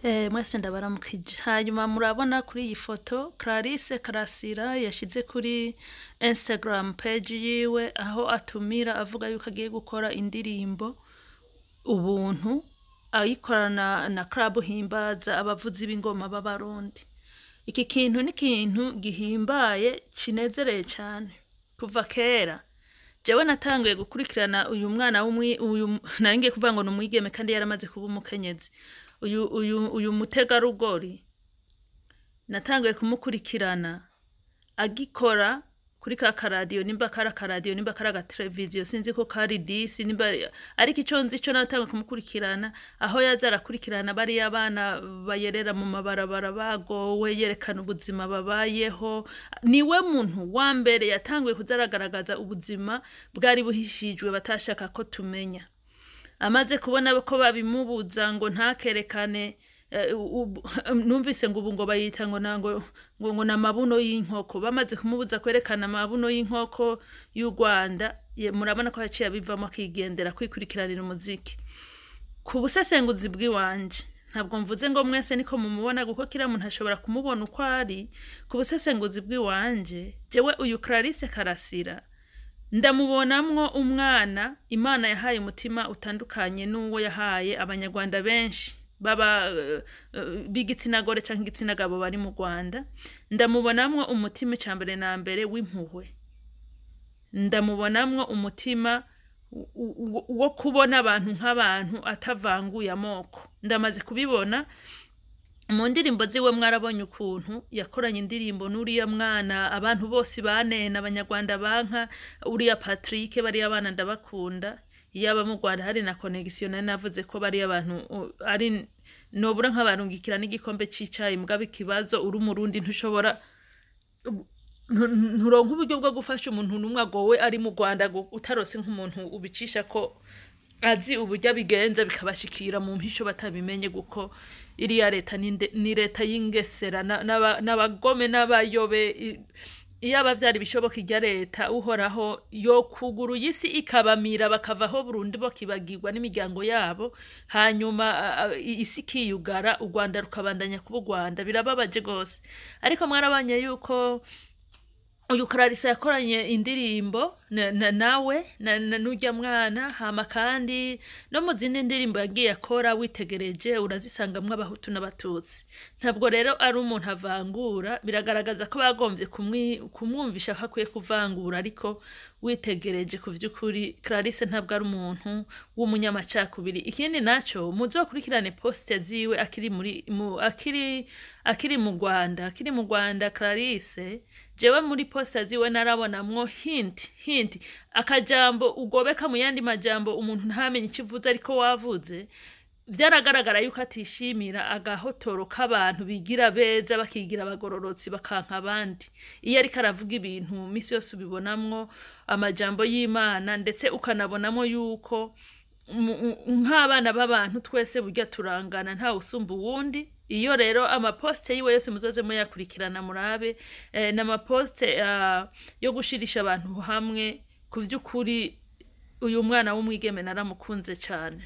Mwese ndabaramukije. Hanyuma murabona kuri iyi foto Clarisse Karasira yashize kuri Instagram page yiwe, aho atumira avuga yuko agiye gukora indirimbo Ubuntu, ayikorana na Club Himbaza, abavuzi b'ingoma b'Abarundi. Iki kintu ni ikintu gihimbaye, kinezereye cane. Kuva kera jewe natanguye gukurikirana uyu mwana w'umwi, uyu nari ngiye kuvuga ngo ni umwigeme kandi yaramaze kuba umukenyezi. Uyu mutegarugori natanguye kumukurikirana agikora kuri ka karadiyo, nimba kari akaradiyo, nimba kari agateleviziyo, sinzi ko kari disi nimba, ariko ico nzi co natanguye kumukurikirana aho yaza arakurikirana bariya bana bayerera mu mabarabara bagowe, yerekana ubuzima babayeho. Niwe muntu wa mbere yatanguye kuza aragaragaza ubuzima bwari buhishijwe batashaka ko tumenya. Amaze kubona ko babimubuza ngo ntakerekane, numvise ngo ubu ngo bayita ngo ngo ngo namabuno y'inkoko. Bamaze kumubuza kwerekana amabuno y'inkoko y'u Rwanda, murabona ko yaciye abivamo akigendera kwikurikiranira umuziki. Ku busesenguzi bw'iwanje, ntabwo mvuze ngo mwese niko mumubona, kuko kiriya muntu ashobora kumubona uko ari. Ku busesenguzi bw'iwanje, jewe uyu Clarisse Karasira ndamubonamwo umwana Imana yahaye umutima utandukanye n'uwo yahaye Abanyarwanda benshi baba b'igitsina gore canke igitsina gabo bari mu Rwanda. Ndamubonamwo umutima icambere na mbere w'impuhwe, ndamubonamwo umutima wo kubona abantu nk'abantu atavanguye amoko. Ndamaze kubibona mu ndirimbo ziwe. Mwarabonye ukuntu yakoranye indirimbo n'uriya mwana abantu bose banena, Abanyarwanda banka, uriya Patrick. Bariya bana ndabakunda. Iyaba mu Rwanda hari na connexion, nari navuze ko bariya abantu ari nobura nkabarungikira n'igikombe c'icayi. Mugabo ikibazo, uri Umurundi ntushobora, nturonka uburyo bwo gufasha umuntu n'umwe agowe ari mu Rwanda utarose nk'umuntu ubicisha ko azi uburyo abigenza, bikabashikira mu mpisho batabimenye, kuko iriya leta ni leta y'ingesera n'abagome n'abayobe. Iyaba vyari bishoboka, irya leta Uhoraho yo kuguruye isi ikabamira, bakavaho burundu, bakibagirwa n'imiryango yabo, hanyuma isi ikiyugara, u Rwanda rukabandanya kuba u Rwanda. Birababaje gose. Ariko mwarabanye yuko uyu Clarisse yakoranye indirimbo nawe n'urya mwana. Hama kandi no mu zindi ndirimbo yagiye akora, witegereje urazisangamwo Abahutu n'Abatutsi. Ntabwo rero ari umuntu avangura. Biragaragaza ko bagombye kumwumvisha ko akwiye kuvangura, ariko witegereje ku vy'ukuri Clarisse ntabwo ari umuntu w'umunyamacakubiri. Ikindi naco, muzokurikirane poste ziwe akiri muri mu, akiri akiri mu Rwanda. Akiri mu Rwanda Clarisse, jewe muri poste ziwe narabonamwo hint, akajambo ugobeka mu yandi majambo, umuntu ntamenye icyo uvuze ariko wavuze. Vyaragaragara yuko atishimira agahotoro k'abantu bigira beza, bakigira abagororotsi, bakanka abandi. Iyo ariko aravuga ibintu, misi yose ubibonamwo amajambo y'Imana, ndetse ukanabonamwo yuko nk'abana b'abantu twese burya turangana, ntawe usumba uwundi. Iyo rero amaposte yiwe yose muzoze muyakurikirana murabe, n'amaposte yo gushirisha abantu hamwe. Ku vy'ukuri uyu mwana w'umwigeme naramukunze cane.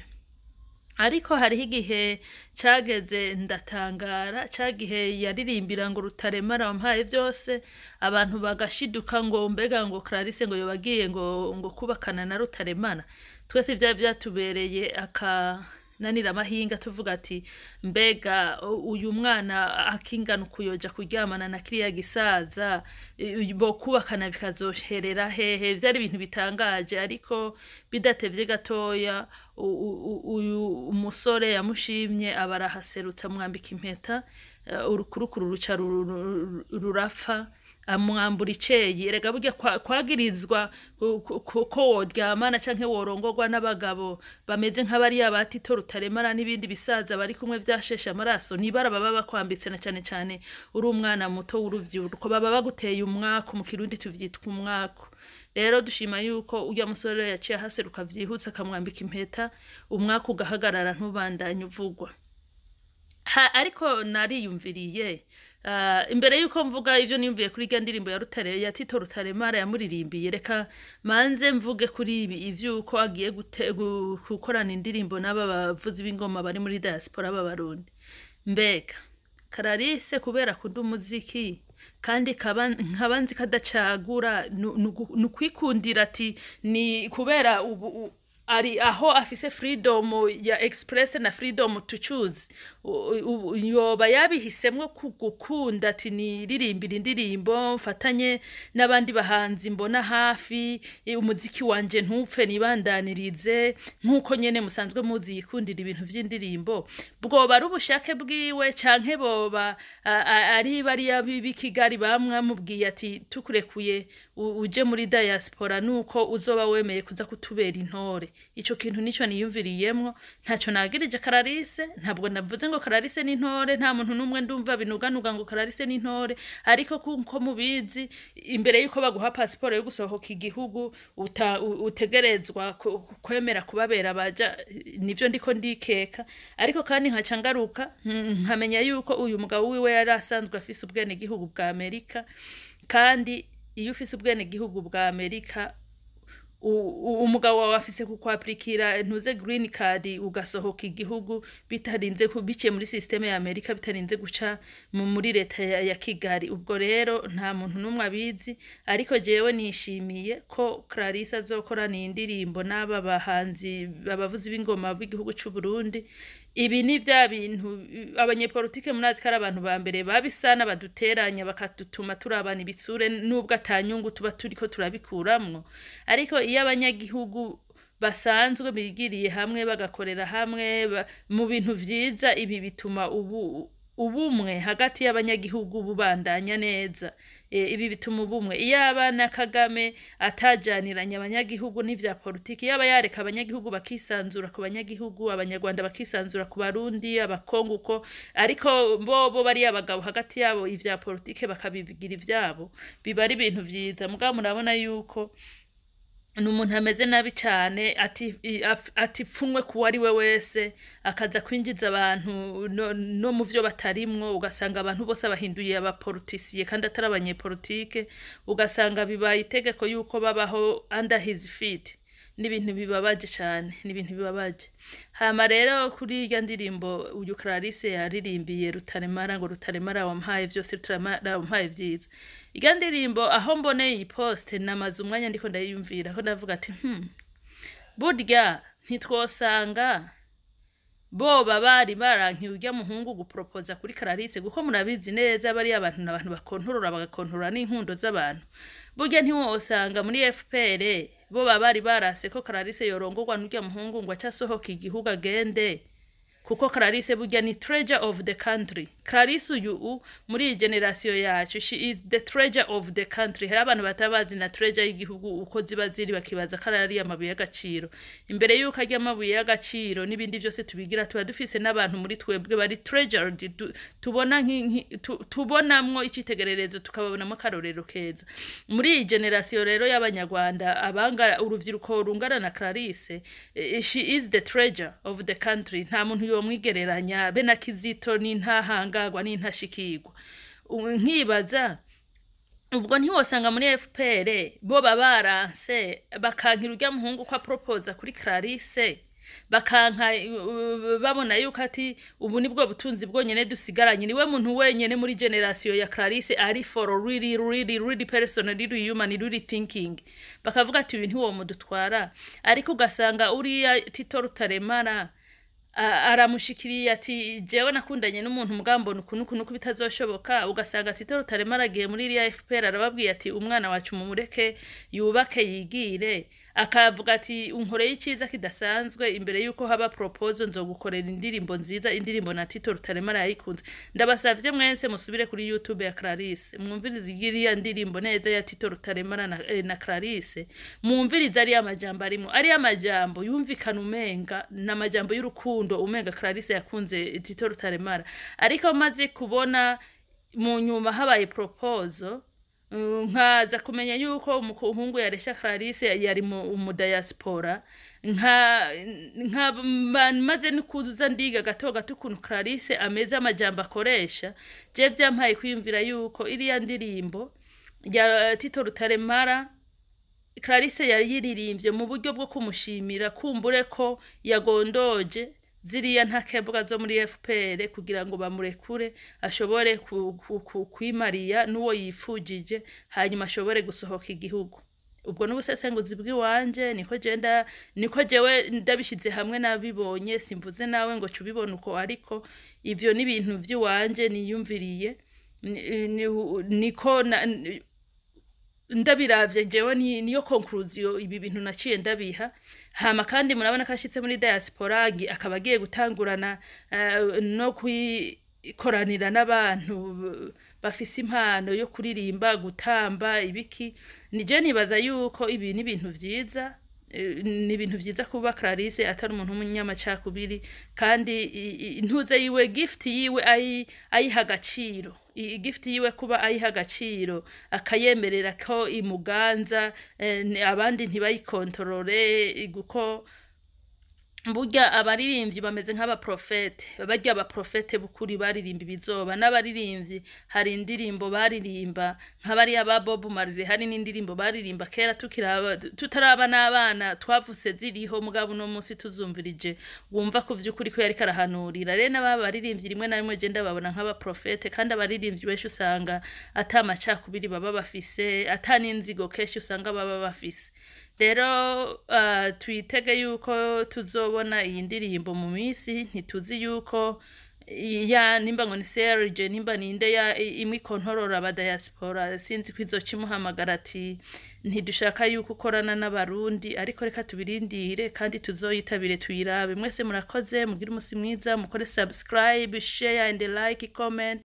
Ariko hariho igihe cageze ndatangara, ca gihe yaririmbira ngo "Rutaremara wampaye vyose", abantu bagashiduka ngo mbega ngo Clarisse ngo yoba agiye ngo kubakana na Rutaremara. Twese vyari vyatubereye akananira amahinga, tuvuga ati mbega uyu mwana akingana ukuyoja kuryamana na kiriya gisaza, bokubakana bikazoherera hehe? Vyari ibintu bitangaje. Ariko bidatevye gatoya, uyu umusore yamushimye aba arahaserutse, amwambika impeta, urukurukuru ruca rurapfa, amwambura iceyi. Erega burya kwagirizwa ko woryamana canke worongorwa n'abagabo bameze nk'abariya ba Tito Rutaremara n'ibindi bisaza bari kumwe vyasheshe amaraso, nibara baba bakwambitse, na cane cane uri umwana muto w'uruvyiruko, baba baguteye umwaku. Mu Kirundi tuvyitwa umwaku. Rero dushima yuko urya musore yaciye ahaseruka vyihuse, akamwambika impeta, umwaku ugahagarara, ntubandanye uvugwa. Ariko nariyumviriye, imbere yuko mvuga ivyo niyumviye kuri irya ndirimbo ya Rutare, ya Tito Rutaremara yamuririmbiye, reka manze mvuge kuri ibi ivyuko agiye gukorana indirimbo n'aba bavuzi b'ingoma bari muri diaspora b'Abarundi. Mbega Clarisse, kubera akunda umuziki kandi nkaba nzi ko adacagura, ni ukwikundira, ati ni kubera ubu ari aho afise freedom ya express na freedom to choose. Yoba yabihisemwo gukunda ati niririmbira indirimbo, mfatanye n'abandi bahanzi mbona hafi, umuziki wanje ntupfe, nibandanirize nk'uko nyene musanzwe muzi yikundira ibintu vy'indirimbo. Bwoba ari ubushake bwiwe, canke boba ari bariya b'i Kigali bamwamubwiye ati tukurekuye uje muri diaspora nuko uzoba wemeye kuza kutubera intore? Ico kintu nico niyumviriyemwo. Ntaco nagirije Clarisse, ntabwo navuze ngo Clarisse ni intore, nta muntu n'umwe ndumva binuganuga ngo Clarisse ni intore. Ariko kuko mubizi, imbere yuko baguha pasiporo yo gusohoka igihugu utegerezwa kwemera kubabera baja, nivyo ndiko ndikeka. Ariko kandi nkaca ngaruka nkamenya yuko uyu mugabo wiwe yari asanzwe afise ubwenegihugu bwa Amerika, kandi iyo ufise ubwenegihugu bwa Amerika, umugabo wawe afise kukwaplikira ntuze green card, ugasohoka igihugu bitarinze biciye muri système ya Amerika, bitarinze guca muri leta ya Kigali. Ubwo rero nta muntu n'umwe abizi, ariko jewe nishimiye ko Clarisse azokorana iyi ndirimbo n'aba bahanzi, abavuzi b'ingoma b'igihugu c'u Burundi. Ibi ni vya bintu abanyepolitike murazi ko ari abantu ba mbere babisana, baduteranya, bakadutuma turabana ibitsure, nubwo atanyungu tuba turiko turabikuramwo. Ariko iyo abanyagihugu basanzwe bigiriye hamwe, bagakorera hamwe mu bintu vyiza, ibi bituma ubu ubumwe hagati y'abanyagihugu bubandanya neza. Ibi bituma ubumwe. Iyaba na Kagame atajaniranye abanyagihugu n'ivya politiki, yaba yareka abanyagihugu bakisanzura ku banyagihugu, Abanyarwanda bakisanzura ku Barundi, Abakongo uko, ariko bo bari abagabo hagati yabo, ivya politike bakabigira ivyabo, biba ari ibintu vyiza. Mugabo murabona yuko ni umuntu ameze nabi cyane, ati pfunwe kuwo ari we wese, akaza kwinjiza abantu no mu vyo batarimwo, ugasanga abantu bose abahinduye abapolitisiye kandi atari abanyepolitike, ugasanga bibaye itegeko yuko babaho under his feet. Ni ibintu bibabaje cyane, ni ibintu bibabaje. Hama rero kuri irya ndirimbo uyu Clarisse yaririmbiye Rutaremara, ngo "Rutaremara wampaye vyose, Rutaremara wampaye vyiza", irya ndirimbo, aho mboneye iyi post, namaze umwanya ndiko ndayiyumvira ko ndavuga ati burya ntitwosanga boba bari barankiye urya muhungu gupropoza kuri Clarisse? Kuko murabizi neza, bariya abantu ni abantu bakontorora, bagakontorora n'inkundo z'abantu. Burya ntiwosanga muri FPR boba bari barase ko Clarisse yorongorwa n'urya muhungu, ngo ace asohoka igihugu agende? Kuko Clarisse burya ni treasure of the country. Clarisse uyu muri iyi generation yacu, she is the treasure of the country. Hari abantu batabazi na treasure y'igihugu uko ziba ziri, bakibaza ko ari amabuye y'agaciro. Imbere y'uko arya amabuye y'agaciro n'ibindi byose tubigira, tuba dufise n'abantu muri twebwe bari treasured, tubona tubonamwo icitegererezo, tukababonamo akarorero keza. Muri iyi generation rero y'Abanyarwanda, abanga uruvyiruko rungana na Clarisse, she is the treasure of the country. Nta muntu yomwigereranya be na Kizito, n'intahangagwa n'intashikirwa. Nkibaza ubwo ntiwosanga muri FPR bo baranse, bakankira urya muhungu ko apropoza kuri Clarisse, bakanka babona yuko ati ubu nibwo butunzi bwonyene dusigaranye, niwe muntu wenyene muri generation ya Clarisse ari for really, really, really person, really human, really thinking, bakavuga ati uyu ntiwo mudutwara. Ariko ugasanga uriya Tito Rutaremara aramushikiriye ati jewe nakundanye n'umuntu, mugambona ukuntu ukuntu uko bitazoshoboka. Ugasanga Tito Rutaremara agiye muri iriya FPR, arababwiye ati umwana wacu mumureke yubake yigire, akavuga ati unkoreye icyiza kidasanzwe, imbere yuko haba proposal nzogukorera indirimbo nziza. Indirimbo na Tito Rutaremara yayikunze. Ndabasavye mwese musubire kuri YouTube ya Clarisse, mwumvirize iriya ndirimbo neza ya Tito Rutaremara na Clarisse, mwumvirize ariya majambo arimwo, ariya majambo yumvikana umenga n'amajambo y'urukundo, umenga Clarisse yakunze Tito Rutaremara. Ariko maze kubona mu nyuma habaye proposal, nkaza kumenya yuko umuhungu yaresha Clarisse yari mu diaspora, nka maze no kuza ndiga gato gato ukuntu Clarisse ameze, amajambo akoresha, je vyampaye kwiyumvira yuko iriya ndirimbo ya Tito Rutaremara Clarisse yayiririmbye mu buryo bwo kumushimira, kumbure ko yagondoje. Ziriya ntakebwa zo muri FPR kugira ngo bamurekure ashobore kwimariya n'uwo yifujije, hanyuma ashobore gusohoka igihugu. Ubwo n'ubusesenguzi bw'iwanje, niko genda, niko jewe ndabishize hamwe nabibonye. Simvuze nawe ngo cubibona uko, ariko ivyo ni ibintu vy'iwanje niyumviriye. Niko ndabiravye jewe, niyo conclusion ibi bintu naciye ndabiha. Hama kandi murabona ko ashitse muri diaspora, akaba agiye gutangurana no kwikoranira n'abantu bafise impano yo kuririmba, gutamba, ibiki. Nije nibaza yuko ibi ni ibintu vyiza, ni ibintu vyiza kuba Clarisse atari umuntu w'umunyamacakubiri, kandi intuze yiwe, gift yiwe ayiha agaciro. Gift yiwe kuba ayiha agaciro, akayemerera ko imuganza, abandi ntibayikontorore, kuko burya abaririmbyi bameze nk'abaprofete. Barya abaprofete b'ukuri baririmba ibizoba. N'abaririmbyi hari indirimbo baririmba, nk'abariya ba Bob Marley, hari n'indirimbo baririmba kera tukiraba, tutaraba n'abana, twavutse ziriho, mugabo uno munsi tuzumvirije wumva ko vy'ukuri ko yariko arahanurira. Rero n'aba baririmbyi rimwe na rimwe je ndababona nk'abaprofete, kandi abaririmbyi benshi usanga ata macakubiri baba bafise, ata n'inzigo kenshi usanga baba bafise. Rero twitege yuko tuzobona iyi ndirimbo mu minsi. Ntituzi yuko ya nimba ngo ni Serge, nimba ninde ya imwe ikontorora aba diaspora, sinzi ko izoca imuhamagara ati ntidushaka yuko ukorana n'Abarundi, ariko reka tubirindire kandi tuzoyitabire tuyirabe. Mwese murakoze, mugire umusi mwiza, mukore subscribe, share and like, comment.